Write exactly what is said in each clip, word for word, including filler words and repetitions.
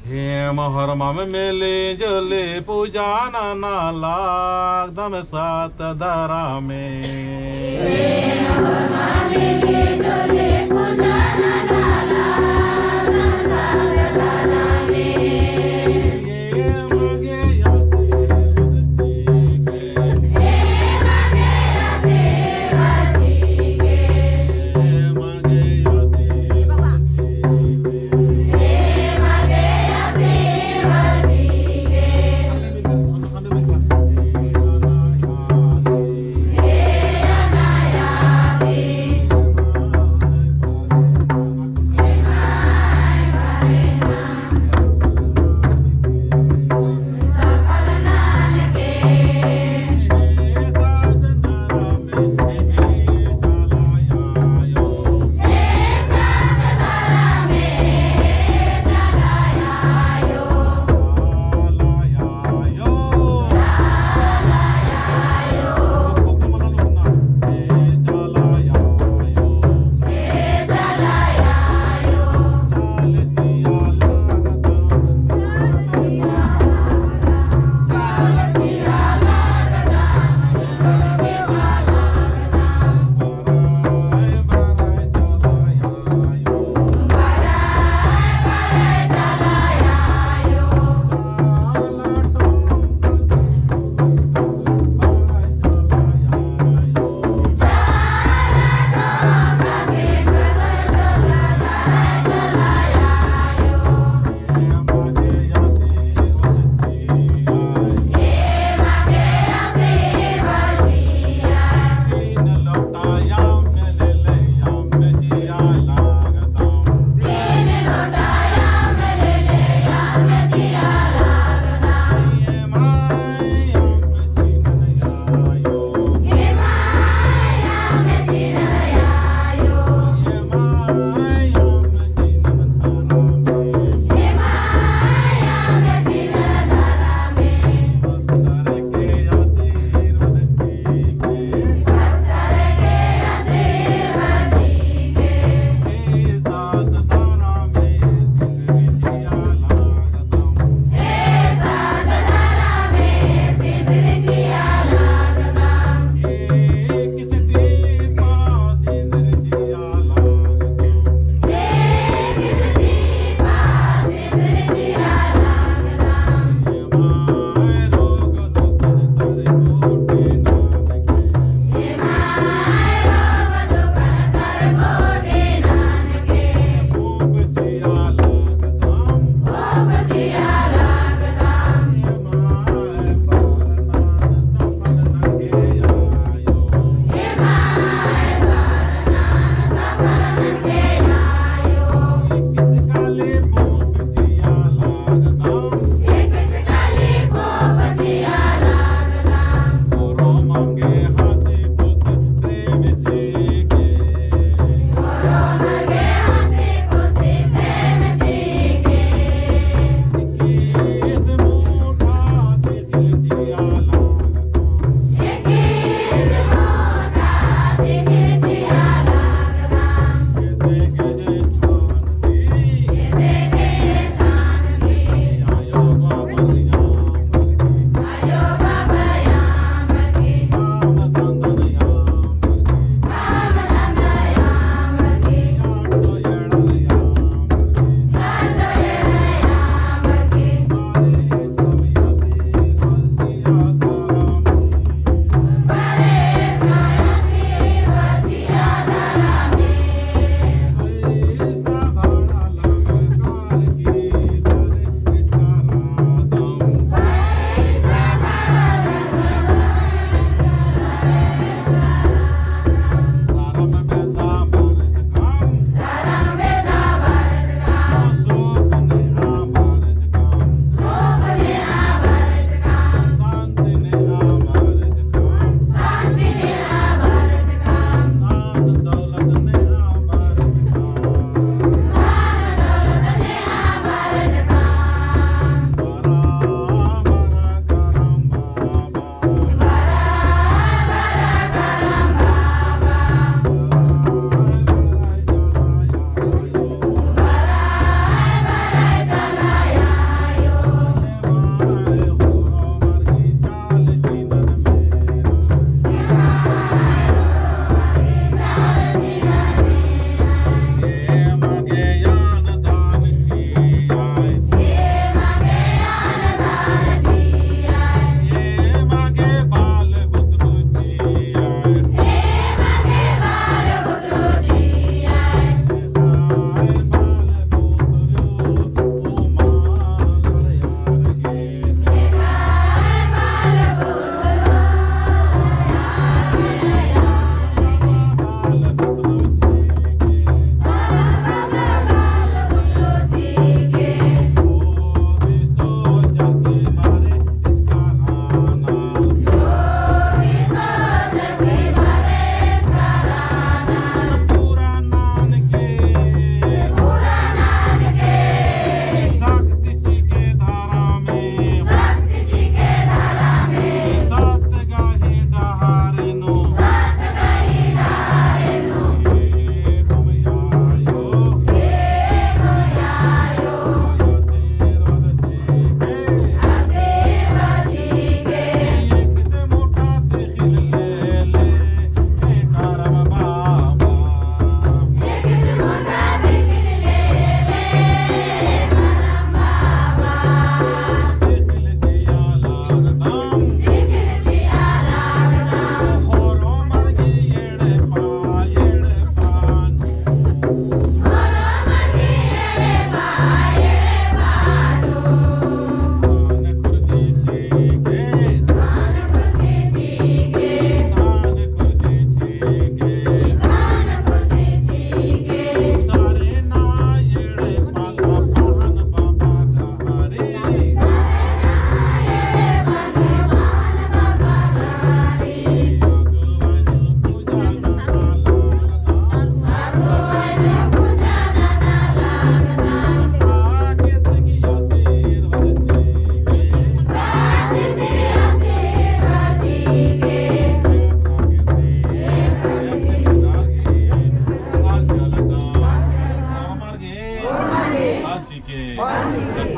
एम होरमम मिली जुली पूजा नना लागदम सत धरमे।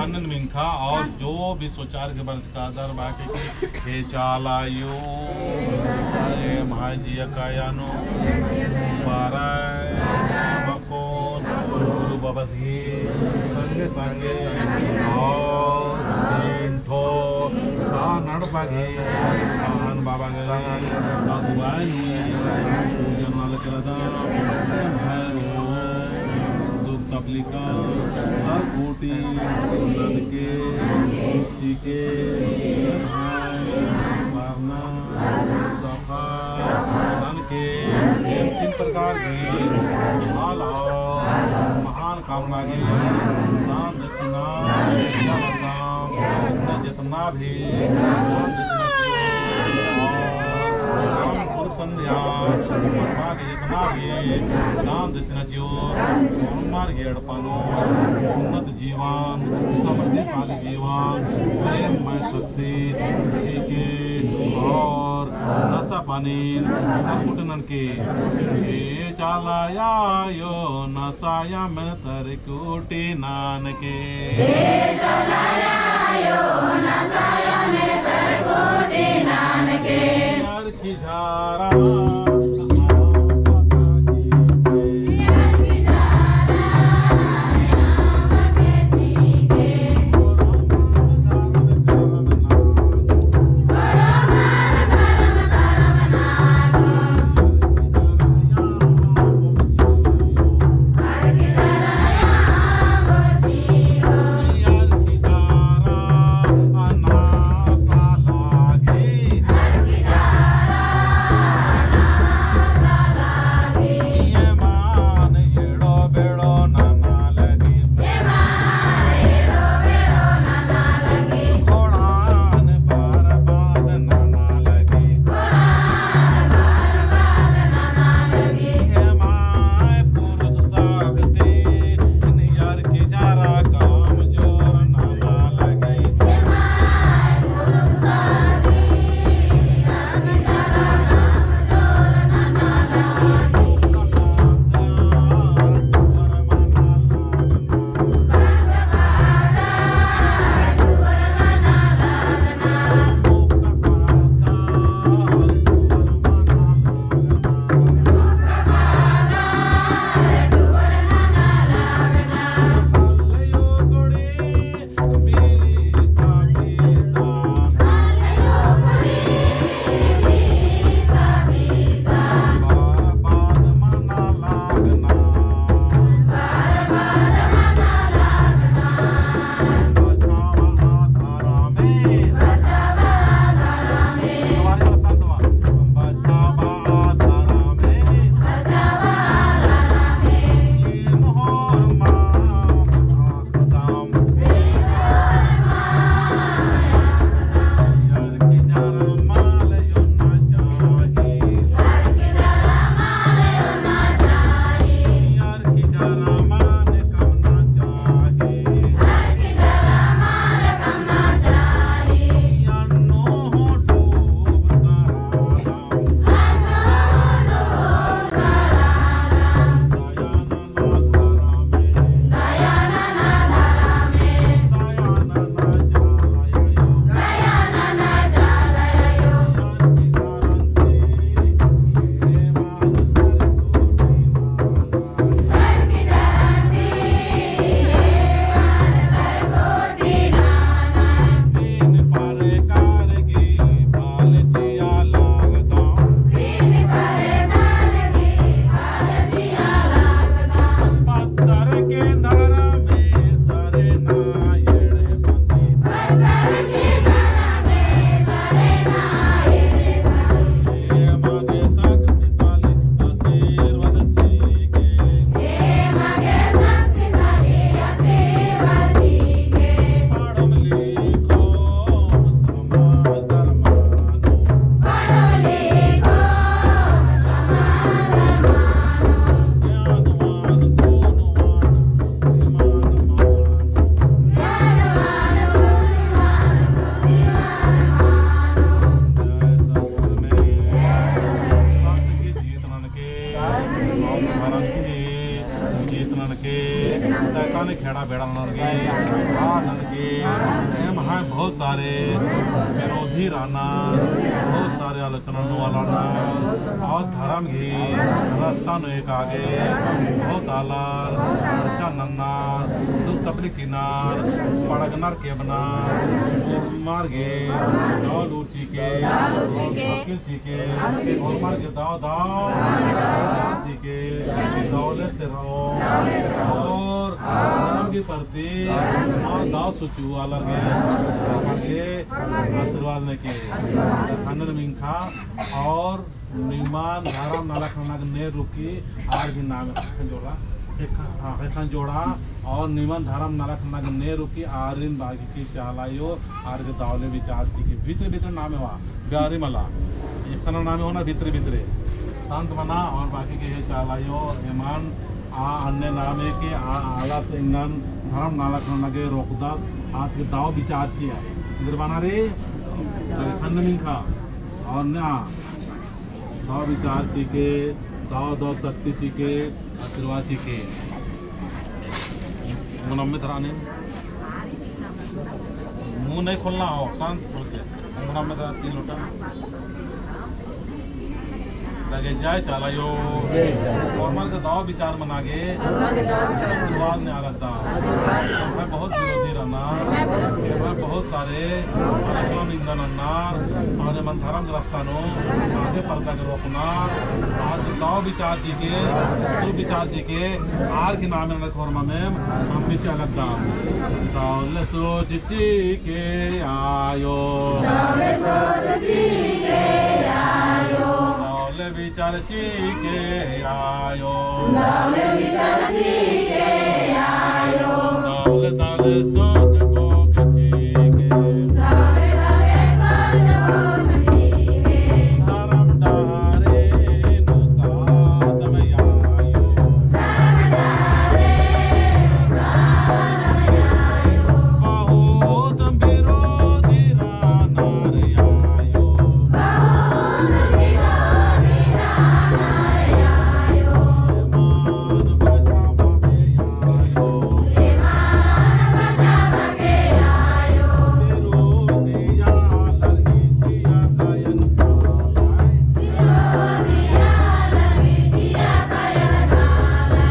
अन्नन मिंखा और जो भी सोचार के बरस कादर बाकी की हे चाला आयो, हे माय जिया काया नू, बारह मकोन गुरु बाबा ही संगे संगे और तीन ठो सा नड़पा गही आन बाबा गही अगुवाई नू पूजन वाला चला था। दुख तकलीफ हर कोटि ननके चिके, मरना, सफा, ननके, तीन प्रकार की आला महान कामना की दान दक्षिणा, जितना भी दान दक्षिणा की और संध्या, जितना भी दान दक्षिणा की और हमारे एड़पा नू उन्नत जीवन, समृद्धिशाली जीवन, प्रेममय शक्ति, चिके और नशा पानी, कलकुट ननके। हे चाला आयो, नशाया मेन तर कोटि ननके। हे चाला आयो, नशाया मेन तर कोटि ननके। यार की झारा जीत ननके, शैतान खेड़ा बेड़ा ननके, आ ननके, एम्है बहुत सारे विरोधी रअनर, बहुत सारे आलोचना नू आलनर, और धर्म गही रस्ता नू एका गे बहुत आलर, चर्चा नन्नर, दुख तकलीफ चिअनर, पड़गनर केबनर, ओर्मर गे दव लूर चिके, वकील चिके, ओर्मर गे दव दव चिके, दव ले से रओ, और धर्म गही प्रति दव सुचु आलर गे, आलर गे आशीर्वाद नेके। ख़न्न मिंख़ा और निमन धरम नलख नना गे ने रुकी आर गही नामे ख़ेक्खन जोड़ा, ख़ेक्खन, हाँ, ख़ेक्खन जोड़ा और निमन धरम नलख नना गे ने रुकी आरिन बाकी की चाला आयो आर गे दव ले विचार चिके भीतरे भीतरे नामे वा, गारी मला। एकसना नामे होना भीतरे भीतरे। संत मना और बाकी के हे चाला आयो, एमन आ अन्ने नामे के आ आलस एंगन धरम नलख नना गे रोकदस, आस गे दव विचार चिआ। इधर बना रे, ख़न्न मिंख़ा। और ना, दव विचार चिके, दव दव शक्ति चिके, आशीर्वाद चिके। मुँह नम्मे धराने। मुँह नहीं खोलना हो, शांत हो के। मुँह नम्मे धरा तीन लोटा। लगे जय चाला आयो। ओर्मर गे दव विचार मना गे आशीर्वाद नेआ लगदम। एम्है बहुत विरोधी रअनर, एम्है बहुत सारे आलोचना निंदा नन्नर, और एमन धरम गही रस्ता नू आगे परदा गे रोकनर, आर गे दव विचार चिके, सुविचार चिके, आर गही नामे नलख ओर्मर मेम नम्मे चिआ लगदम। दव ले सोच चिके आयो। दव ले सोच चिके आयो। दव ले विचार चिके आयो। दव ले विचार चिके आयो। दव ले, दव ले सोच चिके। दव ले, दव ले सोच चिके। धरम डहरे नू कादम आयो। धरम डहरे नू कादम आयो। बहुत विरोधी रअनर आयो। बहुत विरोधी रअनर आयो। ईमान बचाबा के आयो। ईमान बचाबा के आयो। विरोधी आलर गही जिया कायन कालय। विरोधी आलर गही जिया कायन कालय।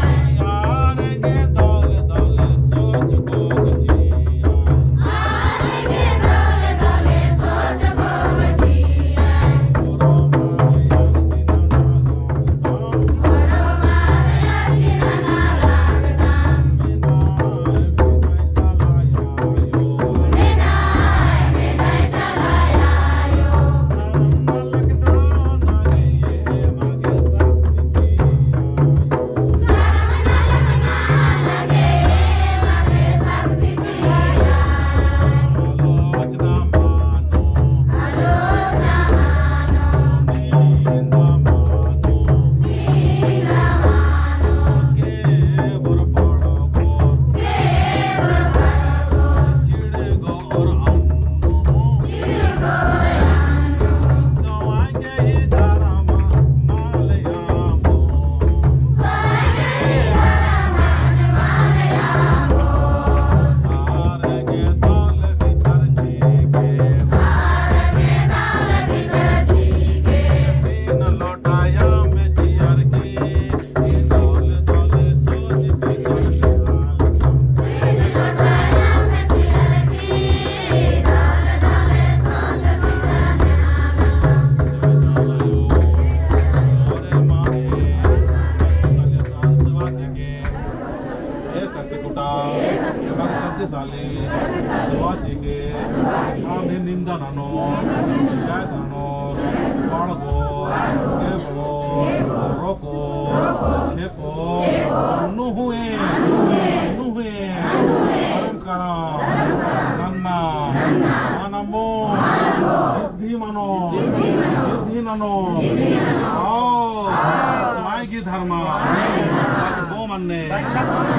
आर गे दव ले दव ले सोच कोक चिआ। आर गे दव ले दव ले सोच कोक चिआ। ओर्मर अर्जी नना लगदम। ओर्मर अर्जी नना लगदम। शक्तिशाली, आशीर्वाद चिके, आम निंदा ननो, शिकायत ननो, पड़गो, केबड़ो, रोको, छेको, नुहुए, नुहुए, धर्म करम, नन्ना, मानमो, बुद्धि मनो, बुद्धि ननो, और स्वाई गही धर्म, बचबो मन्ने, आशीर्वाद।